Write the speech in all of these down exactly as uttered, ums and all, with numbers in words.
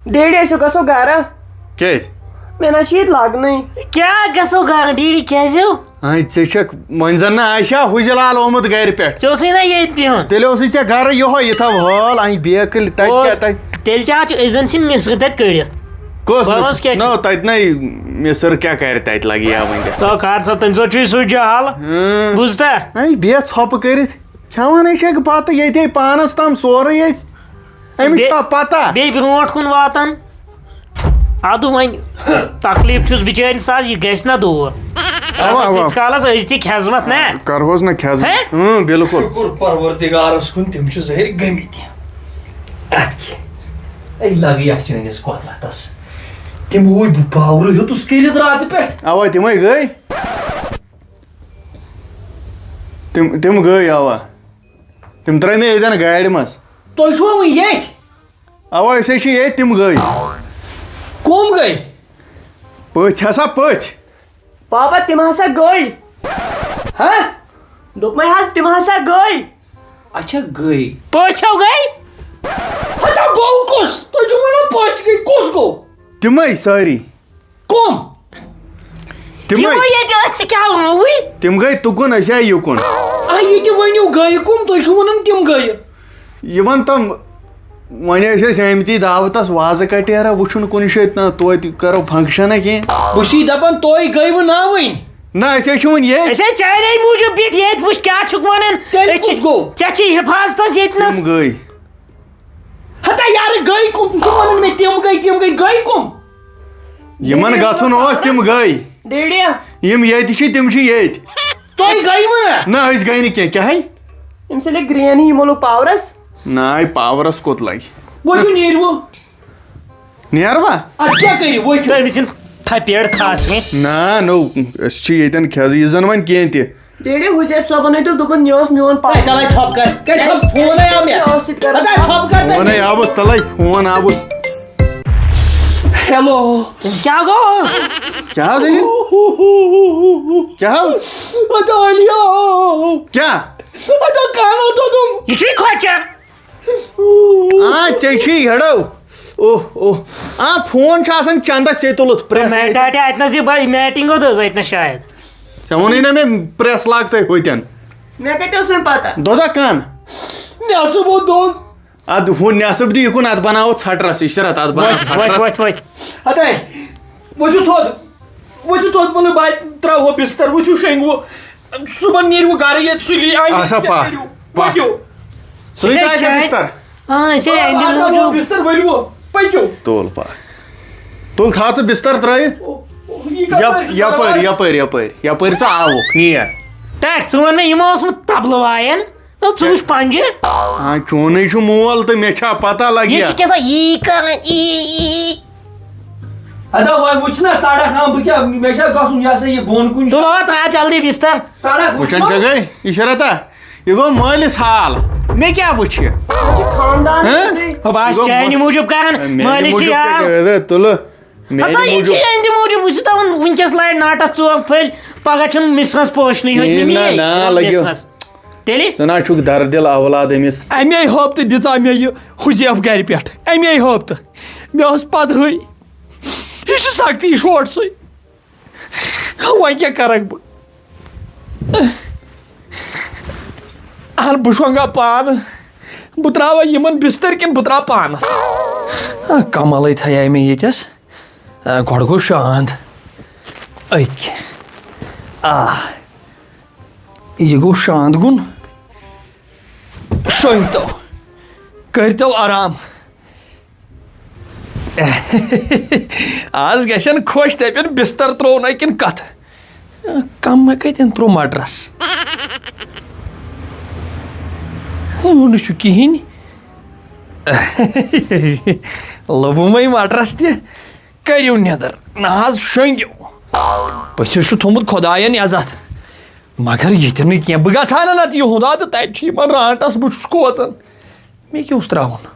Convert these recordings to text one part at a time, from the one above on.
Daddy, أسۍ گژھو گرٕ۔ کیٛازِ؟ مےٚ نہ چھِ ییٚتہِ لگنٕے۔ کیٛاہ گژھو گرٕ ڈیڈی، کیٛازِ ہیوٗ؟ اَے، ژےٚ چھَکھ، وۄنۍ زَن نہ آسہِ ہا حُجہِ لال آمُت گرِ پٮ۪ٹھ۔ ژےٚ اوسُے نہ ییٚتہِ بِہُن۔ تیٚلہِ اوسُے ژےٚ گرٕ یِہوٚے، یہِ تھاو حال، اَمہِ بیکٕلۍ تَتہِ او، کیٛاہ تَتہِ؟ تیٚلہِ کیٛاہ چھُ، أسۍ زَن چھِ مِصرٕ تَتہِ کٔڑِتھ۔ کۄس بہٕ مِصر؟ وَنس کیٛاہ چھُ؟ نہ، تَتہِ نَے مِصر کیٛاہ کَرِ تَتہِ، لَگہِ یا وۄنۍ گژھِ۔ تو کر ژٕ، تَمہِ ساتہٕ چھُے سُہ جہل۔ ہۭں۔ بوٗزتھا؟ اَے، بیٚہہ ژھۄپہٕ کٔرِتھ۔ کھٮ۪وان ہے چھِ پَتہٕ ییٚتے پانَس تام سورُے أسۍ۔ أمِس بیٚیہِ، چھا پَتہ؟ بیٚیہِ برونٛٹھ کُن واتان۔ اَدٕ وۄنۍ تکلیٖف چھُس بِچٲرِس آز، یہِ گژھِ نہ دوٗر۔ اَوا، اَوا۔ تیٖتِس کالَس أزۍ تہِ خدمت نہ۔ کَرہوس نہ خدمت۔ ہے؟ اۭں، بِلکُل۔ شُکُر پروردگارَس کُن، تِم چھِ ظٲہِر گٔمٕتۍ۔ اَتھ کیٛاہ؟ أے لَگٕے اَتھ چٲنِس قۄدرَتَس۔ تِم اوٗدۍ بہٕ باورٕ ہیوٚتُس کٔرِتھ راتہٕ پٮ۪ٹھ۔ اَوا، تِمَے گٔے۔ تِم، تِم گٔے، اَوا۔ تِم ترٛٲے مےٚ ییٚتٮ۪ن گاڑِ منٛز۔ تُہۍ چھِوا وٕنہِ ییٚتھۍ؟ اَوا، أسۍ ہے چھِ ییٚتۍ، تِم گٔے۔ کٕم گٔے؟ پٔژھۍ ہسا پٔژھۍ۔ پاپا، تِم ہسا گٔے۔ ہہ؟ دوٚپمَے حظ، تِم ہسا گٔے۔ اچھا، گٔے۔ پٔژھۍ ہو گٔے؟ ہتا گوٚو کُس؟ تُہۍ چھِو وَنان پٔژھۍ گٔے، کُس گوٚو؟ تِمَے سٲری۔ کٕم؟ تِمَے۔ یِمو ییٚتہِ ٲسۍ، ژٕ کیٛاہ وَنوٕے؟ تِم گٔے تُکُن، أسۍ آے یُکُن۔ آ، یہِ تہِ ؤنِو، گٔے کٕم؟ تُہۍ چھِو وَنان تِم گٔیہِ۔ یہِ وَن تِم، وۄنۍ ٲسۍ أسۍ آمتی دعوتَس، وازٕ کٹیرا وٕچھُن کُنہِ جایہِ، نہ توتہِ کَرو فنٛکشَنا کینٛہہ۔ بہٕ چھُس دَپان، تُہۍ گٔیوٕ نا وٕنہِ؟ نہ، أسۍ حظ چھِ وٕنہِ ییٚتۍ۔ أسۍ حظ چانے موٗجوٗب بیٖٹھۍ ییٚتہِ، وٕچھ کیٛاہ چھُکھ وَنان۔ تیٚلہِ أسۍ چھِ، کُس گوٚو؟ ژےٚ چھِ حفاظتَس ییٚتہِ نَس۔ تِم گٔے۔ ہتا یارٕ، گٔے کٕم؟ ژٕ چھُکھ وَنان مےٚ تِم گٔے، تِم گٔے، گٔے کٕم؟ یِمن گژھُن اوس، تِم گٔے۔ ڈیڈیا۔ یِم ییٚتہِ چھِ، تِم چھِ ییٚتہِ۔ تُہۍ گٔیوٕ نہ؟ نہ، أسۍ گٔے نہٕ کینٛہہ۔ کیٛاہ ہے؟ أمِس ییٚلہِ گرٛین ہی، یِمو لوٚگ پاورس۔ نہ، پاورس کوٚت لگہِ؟ وۄنۍ چھُ نیٖرِوٕ۔ نیروا؟ اَدٕ کیٛاہ کٔرِو؟ وۄنۍ چھُ تہٕ أمِس چھِنہٕ تھپیڑ کھاسنہِ۔ نہ، نو، أسۍ چھِ ییٚتٮ۪ن کھٮ۪زٕ، یہِ زن وۄنۍ کینٛہہ تہِ۔ ڈیڈی، حُزیف صٲبن ہے دوٚپ، دوٚپُن، یہِ اوس میون پاپہٕ۔ ہے، تَلے ژھۄپہٕ کر۔ کَتہِ ژھۄپہٕ؟ فون ہے آو مےٚ۔ ژےٚ ٲسٕتھ کران۔ ہتا ژھۄپہٕ کر تَتہِ۔ فون ہے آوُس، تَلے فون آوُس۔ ہیلو۔ تٔمِس کیٛاہ گوٚو؟ کیٛاہ حظ ہے؟ کیٛاہ حظ؟ ہتا علیو۔ کیٛاہ؟ ہتا کانو دوٚدُم۔ یہِ چھُے کھۄچان۔ آ، ژےٚ چھُے ہیڑو۔ اوہ، اوہ۔ آ، فون چھُ آسان چندس ژےٚ تُلُتھ، پرٛٮ۪س۔ مےٚ ڈاٹے اَتہِ نَس یہِ بَے، میٹنگ اوس اَتہِ نَس شاید۔ ژےٚ ووٚنُے نہ مےٚ پرٛٮ۪س لاگ تٔتھۍ ہوٚتٮ۪ن۔ مےٚ کَتہِ اوس وۄنۍ پَتہ؟ دۄدا کَن۔ نٮ۪صٕب اوس دوٚد۔ اَدٕ ہُہ نٮ۪صٕب دِ یِکُن، اَتھ بَناوو ژھٹرَس، عشرت، اَتھ بَناوو وۄتھ، وۄتھ، ژھٹرَس۔ وۄتھ، وۄتھ۔ ہَتَے، ؤتھِو تھوٚد۔ ؤتھِو تھوٚد، ووٚنُے بہٕ اَتہِ ترٛاوہو بِستَر، ؤتھِو شۄنٛگِوٕ۔ صُبحن نیٖرِوٕ گَرٕ ییٚتہِ سُلہِ، آے اَسا ییٚتہِ پَکھ، کٔرِو۔ پَکھ۔ ؤتھِو۔ سُہ تہِ آسہِ بِستَر۔ آ، أسۍ ہے اَہَندِ موٗجوٗب۔ بِستَر ؤلِوٕ، پٔکِو۔ تُل پَکھ۔ تُل، تھاو ژٕ بِستَر ترٛٲیِتھ۔ او، او، یہِ کَپٲرۍ یَپ-، چھُ یَپٲرۍ، دروازٕ؟ یَپٲرۍ، یَپٲرۍ، یَپٲرۍ ژٕ آوُکھ، نیر۔ ٹٮ۪ٹھ، ژٕ وَن مےٚ، یِمو اوسمُت طبلہٕ وایان؟ نہ، ژٕ وٕچھ پنجہِ۔ آ، چونُے چھُ مول تہٕ مےٚ چھا پتہ لگہِ یہِ یا؟ چھِ کیٛاہ تام یی کران، یی، یی۔ ادا وۄنۍ وٕچھ نہ سڑک ہاں بہٕ کیٛاہ، مےٚ چھا گژھُن یہِ ہسا یہِ بۄن کُن؟ تُل ہا، تھاو جلدی بستر۔ سڑک وٕچھ وٕچھان ما؟ کیٛاہ گٔے؟ یہِ چھےٚ رتا، یہِ گوٚو مٲلِس حال۔ مےٚ کیٛاہ وٕچھِ؟ یہِ چھُ خاندان ہہ؟ سۭتۍ۔ ہا، بہٕ آسہٕ یہِ گوٚو چانہِ مو-، موٗجوٗب کران، اے، میٛانہِ مٲلِس چھِ موٗجوٗب یاد۔ کیٛاہ گٔے؟ اے، تُلہٕ۔ میٛانہِ ہتا یہِ موٗجوٗب۔ چھِ یِہنٛدِ موٗجوٗب، وٕچھِو تِمن وٕنکیٚس لارِ ناٹس ژوک پھٔلۍ، پگاہ چھُنہٕ مِسرس پوشنٕے ہوتۍ ہے، نہٕ نہ، میٛٲنۍ نہ، لٔگِو۔ مِسرس۔ تیٚلہِ؟ ژٕ نہ چھُکھ دردِل اولاد أمِس۔ اَمے ہٲبتہٕ دِژاو مےٚ یہِ حُذیف گرِ پٮ۪ٹھ۔ اَمے ہٲبتہٕ۔ مےٚ ٲس پتہٕے۔ یہِ چھِ سختی شوٹسٕے۔ وۄنۍ کیٛاہ کرکھ بہٕ؟ اہن، بہٕ شۄنٛگا پانہٕ۔ بہٕ ترٛاوَے یِمن بستر کِنہٕ بہٕ ترٛاوٕ پانس؟ آ، کملٕے تھایے مےٚ ییٚتٮ۪س۔ آ، گۄڈٕ گوٚو شانٛد۔ أکۍ۔ آ۔ یہِ گوٚو شانٛد گُن۔ شۄنٛگتو۔ کٔرۍتو آرام۔ آز گژھن خۄش دَپن بستر ترٛوو نَے کِنہٕ کَتھٕ۔ کَم ما کَتٮ۪ن ترٛوو مَٹرَس؟ وُنہِ چھُ کِہیٖنۍ۔ لوٚبُمَے مَٹرَس تہِ۔ کٔرِو نیٚدٕر، نہ حظ شۄنٛگِو۔ پٔژھِس چھُ تھوٚمُت خۄدایَن عزت۔ مگر ییٚتہِ نہٕ کینٛہہ، بہٕ گژھٕ ہا نہٕ نَتہٕ یِہُنٛد آ، تہٕ تَتہِ چھُ یِمَن رانٛٹَس، بہٕ چھُس کھوژان۔ مےٚ کیٛاہ اوس ترٛاوُن؟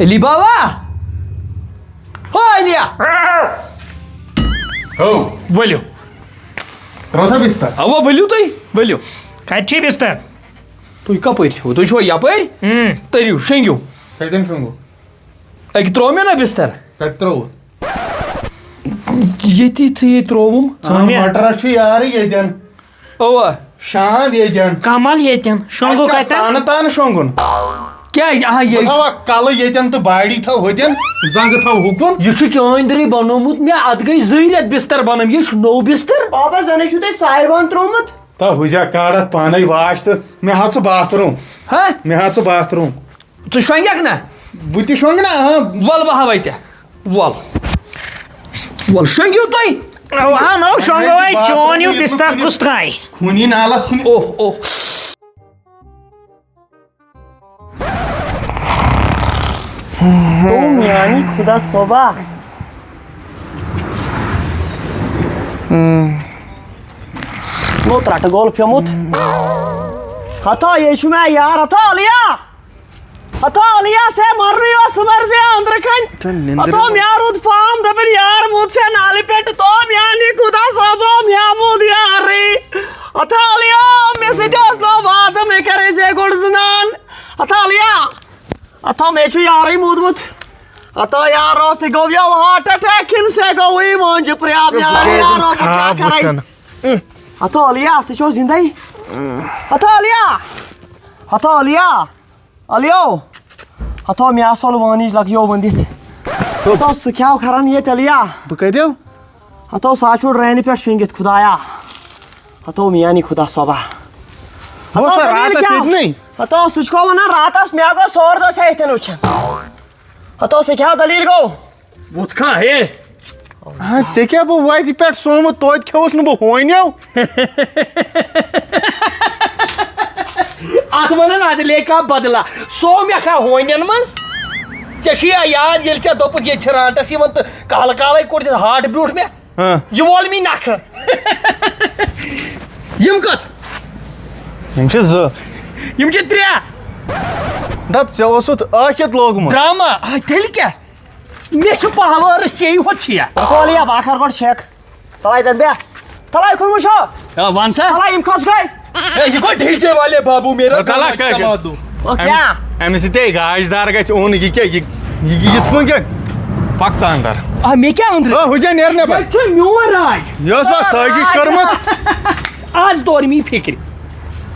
علی بابا! ہو علیا! ہو۔ ؤلِو۔ روزا بستر۔ اوا، ؤلِو تُہۍ، ؤلِو۔ کَتہِ چھِ بستر؟ تُہۍ کَپٲرۍ چھِو؟ تُہۍ چھِوا یَپٲرۍ؟ اۭں۔ تٔرِو، شۄنٛگِو۔ کَتٮ۪ن شۄنٛگو؟ اَکہِ ترٛوو مےٚ نا بِستَر۔ کَتہِ ترٛووُتھ؟ ییٚتی ژےٚ ییٚتہِ ترٛووُم۔ ژٕ وَن مےٚ۔ آ، مٹرس چھُ یارٕ ییٚتٮ۪ن۔ اَوا۔ شانٛد ییٚتٮ۪ن۔ کمل ییٚتٮ۪ن۔ شۄنٛگو اَتہِ چھا کَتٮ۪ن؟ تانہٕ تانہٕ شۄنٛگُن؟ کیٛازِ؟ آہا، بہٕ ییٚلہِ تھاوٕ اکھ کلہٕ ییٚتٮ۪ن تہٕ باڈی تھاوٕ ہُتٮ۪ن، زنٛگہٕ تھاوٕ ہُکُن۔ یہِ چھُ چٲنۍ دٔرٕے بنومُت مےٚ، اَتھ گٔے زٕے رٮ۪تھ بِستَر بنان، یہِ چھُ نوٚو بِستَر۔ بابا، زَنٕے چھُو تۄہہِ ساروان ترٛوومُت۔ تہٕ ہُہ چھا کاڑ اَتھ پانے واش تہٕ مےٚ ہاو ژٕ باتھ روٗم۔ ہہ؟ مےٚ ہاو ژٕ باتھ روٗم۔ ژٕ شۄنٛگکھ نا؟ بہٕ تہِ شۄنٛگہٕ نا، ہاں۔ وَل بہٕ ہاوَے ژےٚ۔ وَل۔ وَل شۄنٛگِو تُہۍ۔ اَوا نو شۄنٛگو ہے، چون ہیوٗ بِستَر کُس ترٛایہِ؟ خوٗنی نالَس چھِنہٕ۔ اوہ، اوہ۔ تو میٛانہِ خۄدا صٲبا۔ نو ترٛٹہٕ گول پھیومُت۔ ہتا، یے چھُ مےٚ یار، ہتا، علیا۔ ہتا، علیا، سے مرنٕے اوس، سُہ مرِ زِ أنٛدرٕ کَنۍ۔ تہٕ نِندرِ ہتا، منٛز۔ مےٚ روٗد فام، دَپان، یار، موٗد سے نالہِ پٮ۪ٹھ، تو میٛانہِ خۄدا صٲبا، مےٚ موٗد یارٕے۔ ہتا، علیا، مےٚ سۭتۍ اوس نہٕ وعدٕ، مےٚ کَرے زے گۄڈٕ زنان۔ ہتا، علیا۔ اتھا مےٚ چھُ یارٕے موٗدمُت۔ اتھا یارو، سُہ گوٚو یو ہارٹ اٹیک کِنہٕ سُہ گوٚوٕے مٲنٛجہِ پرٛیاب؟ یارو، بہٕ کیٛاہ کرے؟ اتھا علیا، سُہ چھُ زِندَے۔ اتھا علیا، اتھا علیا، الیو، اتھا مےٚ آسہٕ وٲنِج لگیو ؤنِتھ۔ اتھا سُہ کیٛاہ کران ییٚتہِ علیا؟ بہٕ کتہِ؟ ہتو سا چھُ ڈرینہِ پٮ۪ٹھ شۄنٛگِتھ خدایا۔ ہتو میٛانی خدا صٲبا۔ بہٕ اوسا ہتو دٔلیٖل راتس کیٛاہ؟ ییٚتنٕے؟ ہتو سُہ چھُ کھوٚو ونان راتس مےٚ گوٚو سور دۄہ سا ییٚتھٮ۪ن وٕچھان۔ ہتو سُہ کیٛاہ دٔلیٖل گوٚو؟ بُتھ کھا ہے؟ ہا، ژےٚ کیٛاہ بہٕ وتہِ پٮ۪ٹھ سومُت توتہِ کھیوٚوُس نہٕ بہٕ ہونیو۔ اتھ ونان ادٕ لیکھا بدلا۔ سو مےٚ کھا ہونٮ۪ن منٛز؟ ژےٚ چھُے یا یاد ییٚلہِ ژےٚ دوٚپُکھ ییٚتہِ چھِ رانٹس یِوان تہٕ کالہٕ کالے کوٚر ژےٚ ہارٹ بیوٗٹھ مےٚ؟ ہاں۔ یہِ وول مےٚ نکھٕ۔ یِم کٔژ؟ یِم چھِ زٕ۔ یِم چھِ ترٛےٚ۔ دپ، ژےٚ اوسُتھ ٲکھِتھ لوگمُت۔ ڈرامہ؟ آ، تیٚلہِ کیٛاہ؟ مےٚ چھُ پاوٲرٕس ژےٚ ہوت چھُ یا۔ کالیا، بہٕ کر گۄڈٕ چیک۔ تلاے دن بیا۔ تلاے کُن وٕچھو۔ آ، وَن سا۔ تلاے یِم کھس گٔے۔ ہے، یہِ گوٚو ڈی جے والے بابو میرا تلاے دماغ کیٛاہ؟ چلا دو۔ او، کیٛاہ؟ أمِس، أمِس سۭتۍ ہے گاش دار گژھِ اوٚن، یہِ کیٛاہ؟ یہِ، یہِ، یہِ یِتھ پٲٹھۍ کیٛاہ؟ پَک ژٕ اَندَر۔ آ، مےٚ کیٛاہ أنٛدرٕ؟ آ، ہُہ چھا نیرنہٕ یہِ پَتہٕ؟ چھُ میون راج۔ یہِ ٲس پَتہٕ سٲزِش کٔرمٕژ۔ آز توٚر مےٚ فِکرِ۔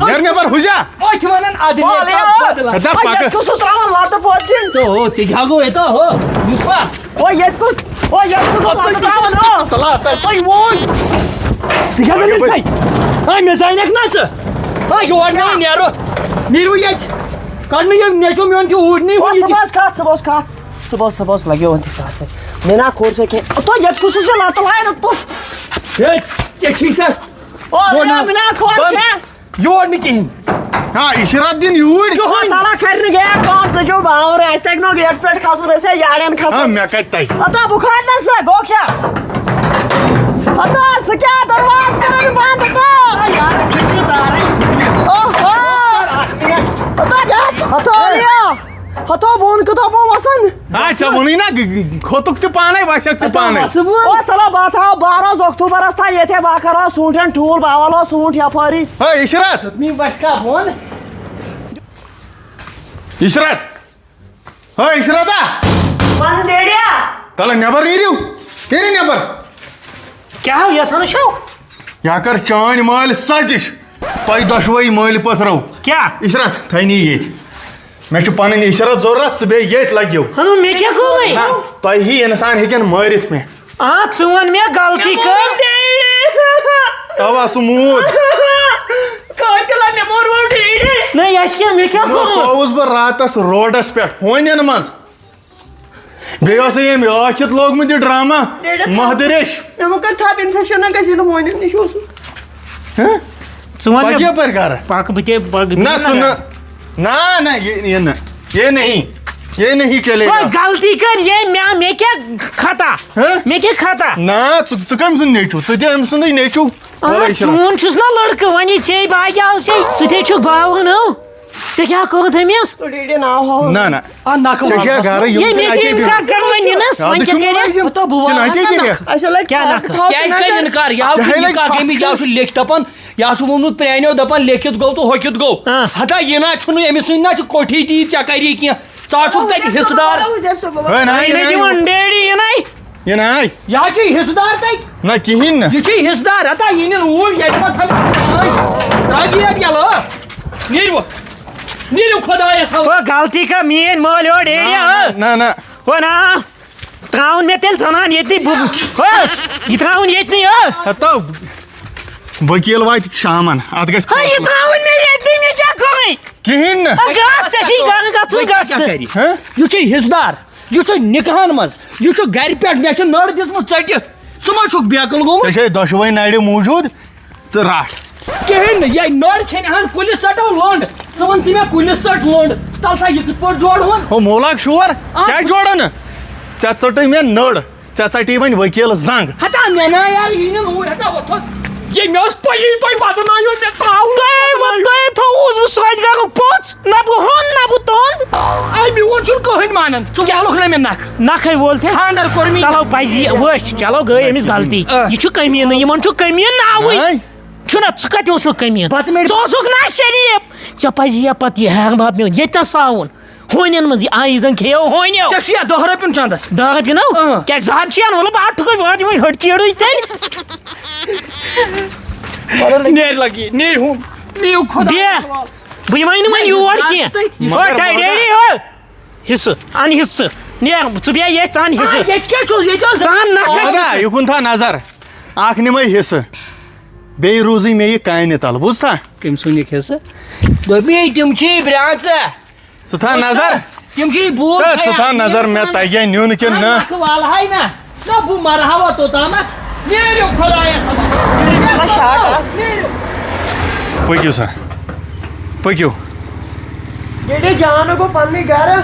نیرنہٕ پَتہٕ ہُہ چھا؟ أتھۍ وَنان اَدٕ او، لے علی، کا او۔ بدلا۔ ہے، دَپ او، پَکہٕ۔ یَتھ سُہ سُہ ترٛاوان لَتہٕ پوت کِنۍ۔ تو ہو، ژےٚ کیٛاہ گوٚو ییٚتہِ ہو؟ یُس پا؟ او، ییٚتہِ کُس؟ او، ییٚتہِ کُس اوس لَتہٕ ترٛاوان، او؟ تَلا، تَلا۔ تُہۍ ووٗنۍ۔ ژٕ کیٛاہ دٔلیٖل چھے؟ ہے، مےٚ زانکھ نا ژٕ۔ ہے، یور نہٕ نیرو۔ نیٖرِو ییٚتہِ۔ کَڑنہٕ یہِ نیٚچو میون تہِ اوٗرۍ نی او، وُنہِ تہِ۔ صُبحَس کَتھ، صُبحَس کَتھ۔ صُبحَس، صُبحَس لَگیو وۄنۍ تہِ کَتھ۔ مےٚ نا کھوٗر ژےٚ کینٛہہ۔ تۄہہِ ییٚتہِ کُس چھُ ژےٚ لَتہٕ لایان؟ تُف۔ ہے، ژےٚ چھُے سا او، بوٚڑ مےٚ نا، مےٚ نا کھوٗر بنٛد۔ کینٛہہ۔ یور نہٕ کِہیٖنۍ۔ ہا، اِشارہ دِن یوٗرۍ۔ کِہیٖنۍ۔ تَلہ کھَرِ نہٕ گیٹ بنٛد، ژٕ چھُکھ باورٕ، اَسہِ تَگہِ نہٕ گیٹ پٮ۪ٹھ کھَسُن، أسۍ ہے یارٮ۪ن کھَسان۔ ہا، مےٚ کَتہِ تَگہِ؟ اَتا بہٕ کھارٕ نہ سُہ، گوٚو کیٛاہ؟ اَتا سُہ کیٛاہ دروازٕ کَران بنٛد اَتا؟ آ، یارٕ، کھٔتۍ نہٕ تارٕے۔ اوہو۔ اَتا کیٛاہ؟ اَتا علیہ۔ ہتو بون کتو بون وسان۔ آ، ژےٚ ووٚنُے نا، گ-، گ-، کھوٚتُکھ تہِ پانے، وَسَکھ تہِ پانے۔ وَسہٕ بہٕ۔ او، تَلہ بہٕ تھاوٕ بارہ اکتوٗبرَس تام ییٚتھے، بہٕ کَرٕ ہا ژوٗنٛٹھٮ۪ن ٹھوٗل، بہٕ ہاوَلہٕ ہا ژوٗنٛٹھۍ یَپٲری۔ ہے عشرت۔ دوٚپمَے وَسہِ کَر بۄن۔ عشرت۔ ہے عشرت آ۔ وَن ڈیڈیا۔ تَلہ نٮ۪بر نیٖرِو۔ نیٖرِو نٮ۪بر۔ کیٛاہ یَژھان چھَو؟ یا کر چٲنۍ مٲلۍ سازش، تۄہہِ دۄشوے مٲلۍ پٔتھرو۔ کیٛاہ؟ عشرت، تھٲینی ییٚتۍ۔ مےٚ چھُ پنٕنۍ عشرت ضروٗرت، ژٕ بیٚہہ ییٚتۍ لگیو۔ ہنو، مےٚ کیٛاہ گوٚوُے؟ نہ، تۄہہِ ہی انسان ہیٚکن مٲرِتھ مےٚ۔ آ، ژٕ وَن مےٚ غلطی کٔر۔ اوا، سُہ موٗد۔ قاتل، مےٚ موٗروو ڈیڈی۔ نہ، یہِ چھِ کیٛاہ، مےٚ کیٛاہ نہ، کوٚرُن؟ سُہ آوُس بہٕ راتس روڈس پٮ۪ٹھ ہونٮ۪ن منٛز۔ بیٚیہِ اوس ییٚمۍ ٲکھِتھ لوگمُت یہِ ڈرامہ، ڈیڈی۔ مہدریش۔ مےٚ ما کٔر تھپھ، انفیکشن نہ گژھِ ییٚلہِ ہونٮ۪ن نِش اوسُس۔ ہہ؟ ژٕ وَن پَکھ مےٚ۔ یَپٲرۍ کَرٕ۔ پَکھ بہٕ تہِ، بہٕ، بہٕ نہ، ژٕ نہ۔ نہ، نہ، یہ، یہ نہ۔ یہ نہیں۔ یہ نہیں چلے گا۔ وۄنۍ غلطی کٔر، یے مےٚ، مےٚ کیٛاہ خطا؟ ہہ؟ مےٚ کیٛاہ خطا؟ نہ، ژٕ، ژٕ کٔمۍ سُنٛد نیٚچوٗ؟ ژٕ تہِ أمۍ سُنٛدٕے نیٚچوٗ۔ آ، وَلَے چھُنہٕ۔ چون چھُس نہ لڑکہٕ، وۄنۍ یہِ ژےٚ باقی آو ژےٚ، ژٕ تہِ چھُکھ باوان، ہو۔ ژےٚ کیٛاہ کوٚرُتھ أمِس؟ تو ڈیڈی ناو ہاو۔ نہ، نہ۔ آ، نکہٕ ژےٚ چھےٚ والہٕ۔ گرٕ یِم یے تِم مےٚ اَتے تہِ بِہِتھ۔ اِنکار کَرٕ وۄنۍ یِنَس، آ، وۄنۍ ژٕ کیٛاہ چھُکھ کَرِ؟ مُلٲزِم؟ ہَتو بہٕ کِنہٕ وَنہٕ اَتے نہ۔ بِہِتھ؟ اَسہِ لَگہِ کیٛاہ پَتہٕ نکھٕ؟ تھاو کیٛازِ کَرِ نظر۔ اِنکار؟ یہِ ہاو ژےٚ چھُ ہے لَگہِ نِکاح پَتہٕ گٔمٕتۍ، یہِ ہاو چھُ لیکھِتھ دَپان، یہِ ہاو چھُ ووٚنمُت پرٛانیو دَپان، لیکھِتھ گوٚو تہٕ ہۄکھِتھ گوٚو۔ آ۔ ہَتا یہِ نہ چھُنہٕ أمِس سۭتۍ نہ چھُ کوٚٹھی تہِ یہِ ژےٚ کَری کینٛہہ۔ ژٕ ہا چھُکھ تَتہِ حِصہٕ دار۔ ہے، نہ، ہے، یہِ نہ نہ۔ دِوان ڈیڈی یہِ نَے۔ یہِ نہ۔ یہِ ہا چھُے حِصہٕ دار تَتہِ۔ نہ، کِہیٖنۍ نہٕ۔ یہِ چھُے حِصہٕ دار، ہتا یہِ نِن اوٗرۍ، ییٚتہِ ما تھاوِ ترٛاو گیٹ یَلہٕ، ہہ؟ نیٖرِو، نیٖرِو خۄدایَس حوالہٕ۔ ہو، غلطی کا میٛٲنۍ مٲلۍ، ہو ڈیڈی، نہ، ہو۔ نہ، نہ، نہ۔ ہو نا، ترٛاوُن مےٚ تیٚلہِ زَنان ییٚتہِ، بہٕ، ہو، یہِ ترٛاوُن ییٚتہِ نٕے، ہو۔ ہتو، ؤکیٖل واتہِ شامَن، اَتھ گژھِ ہو، یہِ فٲصلہٕ۔ ترٛاوُن مےٚ ییٚتہِ نٕے، مےٚ کیٛاہ کَرُن؟ کِہیٖنۍ نہٕ۔ ہو، گژھ، ژےٚ چھُے گژھُن، گژھ تہٕ۔ ہہ؟ یہِ چھُے حِصہٕ دار۔ یہِ چھُ نِکاحن منٛز، یہِ چھُ گرِ پٮ۪ٹھ، مےٚ چھِ نٔر دِژمٕژ ژٔٹِتھ۔ ژٕ ما چھُکھ بیقل گوٚمُت؟ ژےٚ چھے دۄشوے نرِ موٗجوٗد تہٕ رٹھ۔ کِہیٖنۍ نہٕ، یہِ نٔر ژھیٚنہِ ہن کُلِس ژٹو لٔنٛڈ۔ ژٕ وَن تہِ مےٚ کُلِس ژٔٹ لٔنٛڈ، تَلہٕ سا یہِ کِتھ پٲٹھۍ جوڑٕ ہون؟ ہو مولاک شور، آ۔ کیٛازِ جوڑو نہٕ؟ ژےٚ ژٔٹٕے مےٚ نٔر، ژےٚ ژَٹی وۄنۍ ؤکیٖل زنٛگ۔ ہتا مےٚ نا یار، یہِ نہٕ اوٗرۍ، ہتا وۄتھ۔ یے مےٚ اوس پَیی تۄہہِ وَدُن آیو مےٚ ترٛاوُن۔ تۄہے ووٚن، تۄہے تھوٚوُس بہٕ سۄتہِ گرُک پوٚژھ۔ نہ بہٕ ہُن، نہ بہٕ تُہُنٛد۔ اے میون چھُنہٕ کٕہٕنۍ مانان۔ ژٕ والُکھ نہ مےٚ نکھٕ۔ نکھے وول تھے۔ خانٛدر کوٚر مےٚ۔ چلو پزی، وٕچھ، چلو گٔے أمِس غلطی۔ آ۔ یہِ چھُ کمیٖنہٕ، یِمن چھُ کمیٖنہٕ ناوٕے۔ ناے۔ چھُنہ، ژٕ کتہِ اوسُکھ کمیٖن؟ بتہٕ میٖٹھۍ۔ ژٕ اوسُکھ نہ شریٖف۔ ژےٚ پزی یا پتہٕ یہِ ہیرٕ بب میون ییٚتہِ نس آوُن۔ ہونٮ۪ن منٛز یہِ آیی زن کھیٚیو ہونیو۔ ژےٚ چھُ یا دَہ رۄپیُن چندس۔ دَہ رۄپیہِ نو؟ اۭں۔ کیٛازِ زٕ ہتھ چھِ انہٕ وۄلہٕ بہٕ اَٹھُکے واتہِ وۄنۍ ہٹۍ چیٖرٕے تیٚلہِ۔ نیرِ لگی، نیرِ ہُم، نیٖو خۄدا بیٚیہِ۔ بہٕ یِمَے نہٕ وۄنۍ یور کینٛہہ۔ مگر ہو، ڈیڈی، ہو۔ حصہٕ، اَن حصہٕ۔ نیر، ژٕ بیٚہہ ییٚتہِ، ژٕ اَن حصہٕ۔ آ، ییٚتہِ کیٛاہ چھُس؟ ییٚتہِ اوس ژٕ اَن نکھٕ۔ اَوا، یِکُن تھاو نظر۔ اَکھ نِمَے حصہٕ۔ بیٚیہِ روٗزٕے مےٚ یہِ کانہِ تَل، بوٗزتھا؟ کٔمۍ سُنٛد یہِ حصہٕ؟ دوٚپمَے، تِم چھِ برٛانٛژٕ۔ ژٕ تھاو نظر۔ تِم چھِ یہِ بوٗل ہے، ژٕ تھاو خیال۔ نظر، مےٚ تَگہِ ہا نیُن کِنہٕ نہ۔ نکھٕ والہٕ ہاے نہ۔ نہ، بہٕ مرٕ ہاوا توٚتامَتھ۔ نیٖرِو خۄدایَس حوالہٕ۔ پٔکِو سا۔ پٔکِو۔ ییٚلہِ جانہٕ گوٚو پننُے گرٕ۔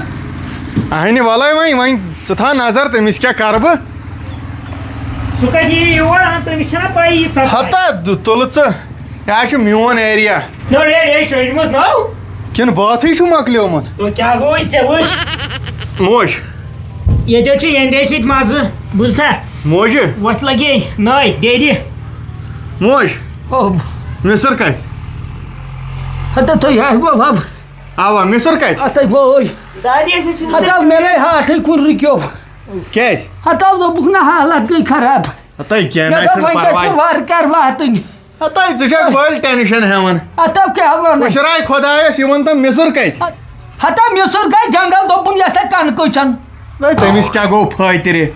اہنہِ وَلَے وۄنۍ، وۄنۍ ژٕ تھاو نظر، تٔمِس کیٛاہ کَرٕ بہٕ؟ سُہ کَتہِ یِیہِ یور؟ اَہَن، تٔمِس چھَنا پَیی یہِ صفٲیی۔ ہتا، تُلہٕ ژٕ۔ یہِ حظ چھُ میون ایریا۔ نٔر ہیٚرِ ہے شٔنٛجمٕژ نٔو۔ کِنہٕ بٲتھٕے چھُ مۄکلیومُت؟ تو کیٛاہ گوٚوُے ژےٚ وٕچھ؟ موج۔ ییٚتہِ حظ چھُ ییٚندے سۭتۍ مَزٕ، بوٗزتھا؟ موجہِ۔ وۄتھ لگے نٔے، دے دِ۔ موج۔ او۔ مِسٕر کَتہِ؟ ہتا تُہۍ ہا بب۔ اوا، مِسٕر کَتہِ؟ ہتا بوے۔ دادی ٲسۍ أسۍ ہتا مےٚ نَے ہاٹھٕے کُن رُکیو۔ کیٛازِ؟ ہتا دوٚپُکھ نہ حالت گٔے خراب۔ ہتا کینٛہہ مےٚ نہ دوٚپ چھُنہٕ وۄنۍ گژھِ پرواے۔ نہٕ وارٕ کارٕ واتٕنۍ۔ ہتا ژٕ چھکھ بٔلۍ ٹینشن ہٮ۪وان۔ ہتا کیٛاہ وَنہٕ؟ أسۍ راے خۄدایَس، یہِ وَن تہٕ مِسٕر کَتہِ؟ ہتا مِسٕر گٔے جنگل، دوٚپُن یہِ ہسا کَنکہٕ چھَن۔ ہے، تٔمِس کیٛاہ گوٚو فٲطرِ؟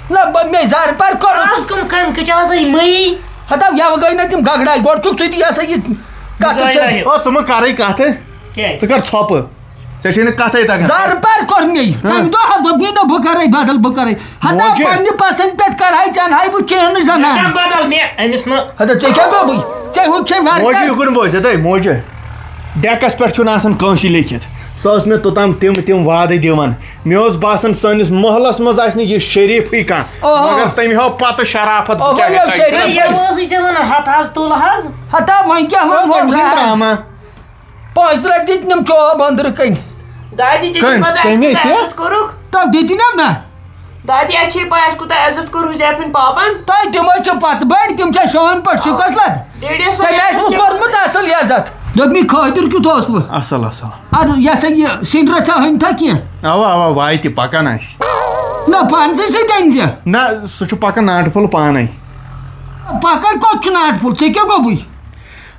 نہ، بہٕ، مےٚ زارٕ پار کوٚرُس۔ آز کٕم کَنکہٕ چھِ آز مٔیی؟ ہتا یَوٕ گٔے نہ تِم گگڑاے، گۄڈٕ چھُکھ ژٕ تہِ یہِ ہسا یہِ کَتھ زٲیِل چھِ۔ آیہِ۔ او، ژٕ مہٕ کَرٕے کَتھٕ۔ کیٛازِ؟ ژٕ کَر ژھۄپہٕ۔ ژےٚ چھے نہٕ کَتھَے تَگان۔ زارٕ پار کوٚر مےٚ یہِ۔ ہہ؟ تَمہِ دۄہ ہا دوٚپ مےٚ، نہ، بہٕ کَرَے بدل، بہٕ کَرَے۔ ہتا موجہِ۔ پننہِ پسند پٮ۪ٹھ کرہاے، ژےٚ انہاے بہٕ چینج زنان۔ کانٛہہ بدل مےٚ، أمِس نہٕ۔ ہتا ژےٚ کیٛاہ گوٚوُے؟ ژےٚ ہُتھ چھے وارٕ موجہِ کار۔ یُکُن بوز، ہتے موجہِ۔ ڈیکس پٮ۪ٹھ چھُنہٕ آسان کٲنٛسہِ لیکھِتھ۔ سۄ ٲس مےٚ توٚتام تِم تِم وعدٕ دِوان۔ مےٚ اوس باسان سٲنِس محلس منٛز آسہِ نہٕ یہِ شریٖفٕے کانٛہہ۔ اوہو۔ مگر تٔمۍ ہاو پتہٕ شرافت، بہٕ اوہو، کیٛاہ یہِ ہیٚکہٕ تۄہہِ شریٖف۔ سۭتۍ یہِ کٔرِتھ؟ اوسُے ژےٚ وَنان، ہتھ حظ تُل حظ۔ ہتا وۄنۍ کیٛاہ تہٕ وَنہٕ تٔمۍ سٕنٛدۍ راز؟ ڈرامہ۔ پانٛژھ لَٹھ دِتۍ نِم چوب أنٛدرٕ کَنۍ۔ دادی، ژےٚ کٔمۍ؟ کَمہِ عزت ژےٚ؟ کوٚرُکھ؟ تَو دِتِنَم نہ۔ دادی، اَسہِ چھے پَے اَسہِ کوٗتاہ عزت کوٚر حُذیفٕنۍ پاپَن۔ تۄہہِ تِم حظ چھِ پَتہٕ بٔڑۍ، تِم چھِ شٲن پٲٹھۍ شِکَس لَد۔ ڈیڈی صٲب، تٔمۍ آسہِ وۄنۍ کوٚرمُت اَصٕل عزت۔ دوٚپمَے خٲطِر کیُتھ اوس وۄنۍ؟ اَصٕل، اَصٕل۔ اَدٕ یہِ ہسا یہِ سِنۍ رَژھا ہٲنۍ تھا کینٛہہ؟ اَوا، اَوا، وایہِ تہِ پَکان آسہِ۔ نہ، پانسٕے سۭتۍ أنۍ زِ۔ نہ، سُہ چھُ پَکان ناٹہٕ پھوٚل پانَے۔ پَکان کوٚت چھُ ناٹہٕ پھوٚل؟ ژےٚ کیٛاہ گوٚبُے؟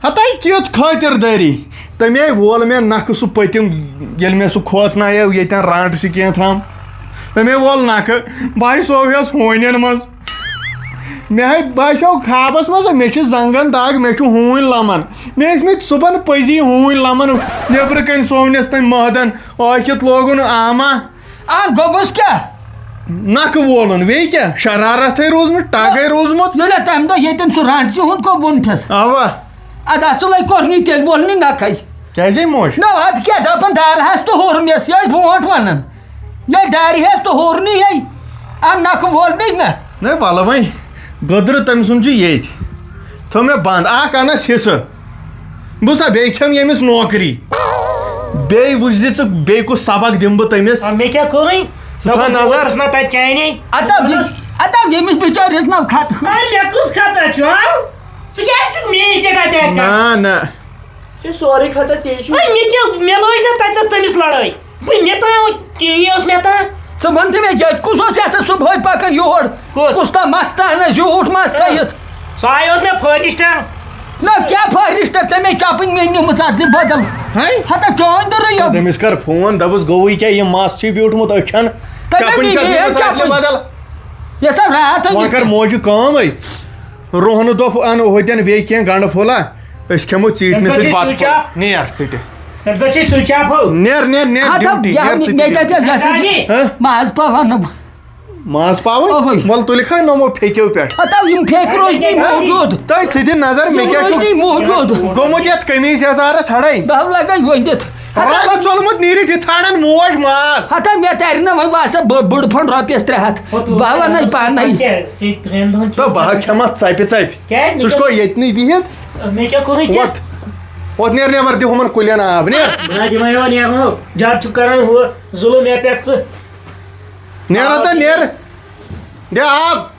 ہتاے کِژھ خٲطِردٲری۔ تَمے وول مےٚ نکھٕ سُہ پٔتِم، ییٚلہِ مےٚ سُہ کھوژنایو ییٚتٮ۪ن رانٛٹہٕ سُہ کینٛہہ تام۔ تَمے وول نکھٕ۔ بہٕ ہاے سوویس ہونٮ۪ن منٛز۔ مےٚ ہاے باسیو خوابس منٛز، مےٚ چھِ زنٛگن دگ، مےٚ چھُ ہوٗنۍ لمان۔ مےٚ ٲسۍ مٕتۍ صُبحن پٔزی ہوٗنۍ لمان۔ نیٚبرٕ کنۍ سوونس تٔمۍ مہدن۔ ٲکھِتھ لوگُن آما۔ اَتھ گوٚبُس کیٛاہ؟ نکھٕ وولُن، بیٚیہِ کیٛاہ؟ شرارتھٕے روٗزمٕژ، ٹگے روٗزمٕژ۔ ییٚلہِ تَمہِ دۄہ ییٚتٮ۪ن سُہ رانٛٹہٕ چھُ ہُنٛد کو بُنٹھس۔ اَوا۔ اَدٕ اَصٕل ہے کوٚر نہٕ تیٚلہِ وول نہٕ نکھے۔ کیٛازے موج؟ نہ، اَدٕ کیٛاہ دَپان، دارِ ہَس تہٕ ہورنِس، یہِ ٲسۍ برونٛٹھ وَنان۔ یہِ دارِ ہَس تہٕ ہورنہِ، یہِ اَمہِ نکھٕ وول مےٚ نہ۔ نہ، وَلہٕ وۄنۍ، گٔدرٕ تٔمۍ سُنٛد چھُ ییٚتہِ۔ تھوٚو مےٚ بنٛد، اَکھ اَنَس حِصہٕ۔ بوٗزتھا، بیٚیہِ کھٮ۪م ییٚمِس نوکری۔ بیٚیہِ وٕچھ زِ ژٕ بیٚیہِ کُس سبق دِمہٕ بہٕ تٔمِس۔ آ، مےٚ کیٛاہ کوٚرُے؟ ژٕ تھاو نظر۔ اوسُس نا تَتہِ چانہِ۔ اَدٕ ہا، یہِ-، اَدٕ ہا، ییٚمِس بِچٲرِس نا خطہٕ۔ اَدٕ مےٚ کُس خطا چھُ، ہا؟ ژٕ کیٛازِ چھُکھ میٛٲنۍ پٮ۪ٹھ attack کران؟ نہ، نہ۔ ژےٚ سورُے خطا ژےٚ چھُ۔ اَدٕ مےٚ کیٛاہ، مےٚ لٲج نا تَتہِ نَس تٔمِس لڑٲے۔ بہٕ، مےٚ تام تی ٲس مےٚ تام۔ ژٕ وَن تہٕ مےٚ، ییٚتہِ کُس اوس یہِ ہسا صُبحٲے پَکان یور؟ کُس؟ کُس تام مَستان ٲسۍ زیوٗٹھ مَس تھٲیِتھ۔ سُہ آیہِ اوس مےٚ فٲرِشٹَن۔ نہ، کیٛاہ فٲرِشٹَن؟ تَمے چَپٕنۍ مےٚ نِمٕژ اَتھ دِ بدل۔ ہے؟ ہَتا چٲنۍ دٔرٕے یِم۔ تٔمِس کر فون، دَپُس، گوٚوُے کیٛاہ؟ یہِ مَس چھُے بیوٗٹھمُت أچھَن۔ تَمے چَپٕنۍ مےٚ چھَکھ بیٚیہِ نِمٕژ اَتھ دِ چَپٕنۍ۔ بدل۔ یہِ سا راتھ وۄنۍ کر موجہِ کٲم، ہے۔ روہنہٕ دوٚپ، اَن ہُتٮ۪ن بیٚیہِ کینٛہہ گنٛڈٕ پھوٚلہ، أسۍ کھٮ۪مو ژیٖٹنہِ تَمہِ سۭتۍ سۭتۍ چھُے بَتہٕ switch پھوٚل۔ off۔ نیر ژٕ تہِ۔ تَمہِ سۭتۍ چھُے switch off ہو۔ نیر، نیر، نیر، ہَتا duty، یہِ ہا نیر ژٕ تہِ مےٚ duty۔ کیٛاہ پیٚو، یہِ ہسا چھِ ہہ؟ ماز پَلو اَنُن۔ ماز پاوٕے؟ اوے۔ وَلہٕ تُلہِ کھا نوٚمو پھیٚکیو پٮ۪ٹھ۔ ہَتا یِم پھیٚکۍ روزنی موٗجوٗد۔ تۄہہِ ژٕ دِ نظر، مےٚ یِم کیٛاہ چھُ روزنی موٗجوٗد۔ گوٚمُت یَتھ قمیٖض یَزارَس ہَڑے؟ بہٕ ہا لَگَے ؤنِتھ۔ ہَتا رَنٛگ ژوٚلمُت نیٖرِتھ، یہِ ژھانٛڈَن موج ماز۔ ہَتا مےٚ تَرِ نہٕ وۄنۍ وَسان بٔڑ، بٔڑ پھٔنٛڈ رۄپیَس ترٛےٚ ہَتھ۔ ہُہ، تُل بہٕ ہا وَنَے وۄنۍ پانَے۔ کیٛاہ؟ ژٕ ترٛٮ۪ن دۄہَن چھُ تہٕ بہٕ ہا کھٮ۪مہٕ اَتھ ژَپہِ ژَپہِ۔ کیٛازِ؟ ژٕ چھُکھ ییٚتنٕے بِہِتھ۔ مےٚ کیٛاہ کوٚرُے ژےٚ؟ وۄتھ۔ وۄتھ نیر نٮ۪بر، دِ ہُمَن کُلٮ۪ن آب، نیر۔ بہٕ ہا دِمَے یورٕ نیرنہٕ۔ زیادٕ چھُکھ کران ہُہ ظُلُم مےٚ پٮ۪ٹھ ژٕ۔ نیر ہتا، نیر۔ دِ آب۔